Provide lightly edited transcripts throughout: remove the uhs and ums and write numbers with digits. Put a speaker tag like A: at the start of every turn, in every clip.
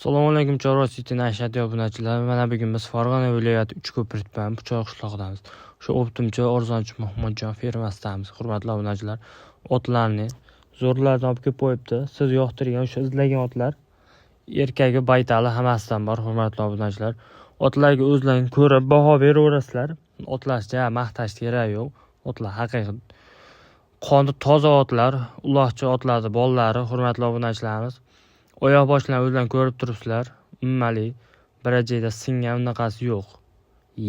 A: Assalomu alaykum, Chorva City nashriyoti obunachilari. Mana bugun biz Farg'ona viloyati Uchko'prik tumani Puchoy qishlog'idamiz. Shu o'ptimchi Arzonchi Mahmudjon fermasidamiz. Hurmatli obunachilar, otlarni zo'rlardan olib kelib qo'yibdi. Siz yoqtirgan, o'sha izlagan otlar, erkagi, baytali hammasidan bor, hurmatli obunachilar. Otlarga o'zlaring ko'rib baho beraverasizlar. Otlarcha maqtash keragi yo'q. Otlar haqiqiy qoni toza otlar, uloqchi otlarni bolalari, hurmatli obunachilarimiz. Oyoq boshlarini o'zlaring ko'rib turibsizlar. Ummali bir joyda singan unaqasi yo'q.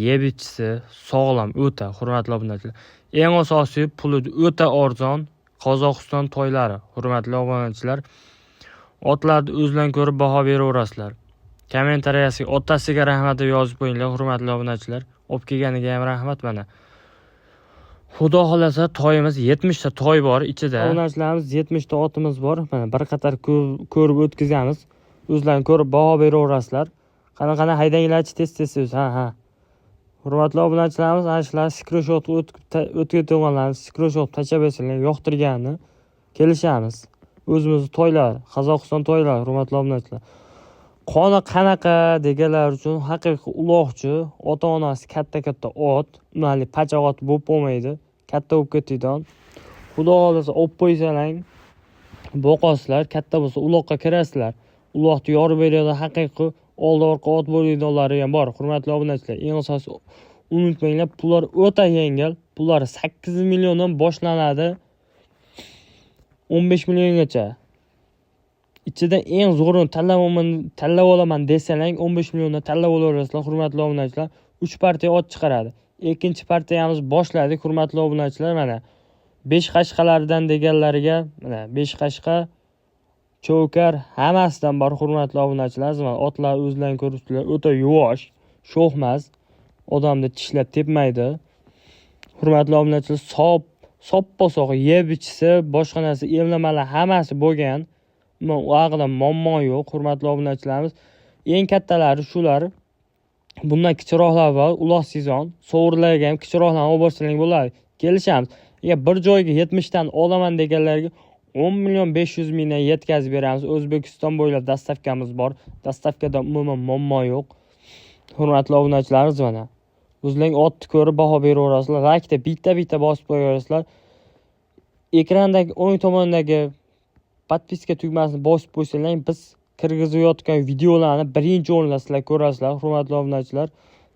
A: Yeb ichisi sog'lom o'ta, hurmatli obunachilar. Eng asosiysi, puli o'ta arzon. Qozog'iston toylari, hurmatli obunachilar. Otlarni o'zlaring ko'rib baho beraverasizlar. Kommentariyasiga otasiga rahmat deb yozib qo'yinglar, hurmatli obunachilar. Olib kelganiga ham rahmat mana. Xudo xohlasa, toyimiz 70 ta toy bor ichida. Obunachilarimiz, 70 ta otimiz bor. Mana bir qator ko'rib o'tkazamiz. O'zlaring ko'rib baho beraverasizlar. Qani, qani, haydanglarchi tez tez tez. Ha. Hurmatli obunachilarimiz, ana shular skrinshot o'tkazganlarni skrinshot tashlab bersanglar, yoqtirganini kelishamiz. O'zimizni toylar, Qozog'iston toylari, hurmatli obunachilar. Qoni qanaqa deganlar uchun haqiqiy uloqchi, ota-onasi katta-katta ot, unali pachoq ot bo'lib bo'lmaydi. Katta bo'lib ketadigan. Xudo xohlasa, olib qo'ysalang boqasizlar, katta bo'lsa uloqqa kirasizlar. Uloqni yorib beradigan haqiqiy oldi orqa ot bo'ladiganlari ham bor, hurmatli obunachilar. Eng asosiysi, unutmanglar, pullar o'ta yengil. Pullar 8 milliondan boshlanadi. 15 milliongacha. Ichida eng zo'rini tanlab olaman desalang, 15 milliondan tanlab olaverasizlar, hurmatli obunachilar. 3 partiya ot chiqaradi. Ikkinchi partiyamiz boshladik, hurmatli obunachilar, mana. 5 qashqalardan deganlariga, mana 5 qashqa, cho'kar hammasidan bor, hurmatli obunachilar. Mana otlar o'zlaring ko'ribsizlar, o'ta yuvosh, sho'xmas, odamni tishlab tepmaydi. Hurmatli obunachilar, sop soppa sog' yeb ichsa, boshqa narsa emlamalar hammasi bo'lgan. Umuman u haqida muammo yo'q, hurmatli obunachilarimiz. Eng kattalari shular. Bundan kichikroqlar bor, uloq sezon. Sovurlarga ham kichikroqlarni olib borsalang bo'ladi. Kelishamiz. Agar bir joyga 70 tan olaman deganlarga 10 million 500 mingdan yetkazib beramiz. O'zbekiston bo'ylab доставка miz bor. Доставка da umuman muammo yo'q. Hurmatli obunachilarimiz, mana. O'zlaring otni ko'rib baho beraverasizlar. Laykda bitta-bitta bosib qo'yaverasizlar. Ekrandagi o'ng tomondagi подписка tugmasini bosib qo'ysanglar, biz kirgizayotgan videolarni birinchi o'rinda sizlar ko'rasizlar, hurmatli obunachilar.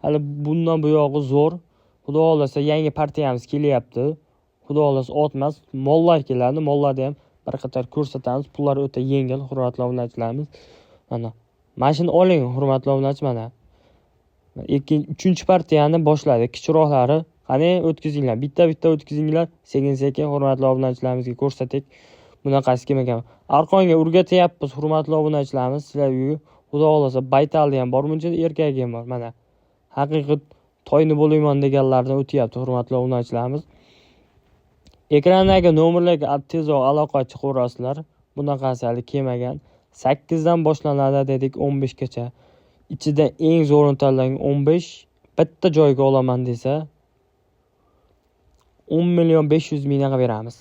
A: Hali bundan buyog'i zo'r. Xudo xohlasa, yangi partiyamiz kelyapti. Xudo xohlasa, ot emas, mollar keladi. Mollarni ham bir qator ko'rsatamiz. Pullar o'ta yengil, hurmatli obunachilarimiz. Mana. Mana shuni oling, hurmatli obunachi, mana. Ikkinchi, uchinchi partiyani boshladik. Kichikroqlari. Qani, o'tkazinglar. Bitta-bitta o'tkazinglar. Sekin-sekin hurmatli obunachilarimizga ko'rsatik. Bunaqasi kim ekan? Arqonga o'rgatyapmiz, hurmatli obunachilarimiz, sizlarga. Xudo xohlasa, baytalli ham bor, buncha erkagi ham bor. Mana. Haqiqiy toyni bo'layman deganlardan o'tyapti, hurmatli obunachilarimiz. Ekrandagi nomerlarga tezroq aloqa chiqaverasizlar. Bunaqasi hali kelmagan. 8 dan boshlanadi dedik, 15 gacha. Ichida eng zo'rini tanlang, 15 bitta joyga olaman desa, 10 million 500 mingdan qilib beramiz.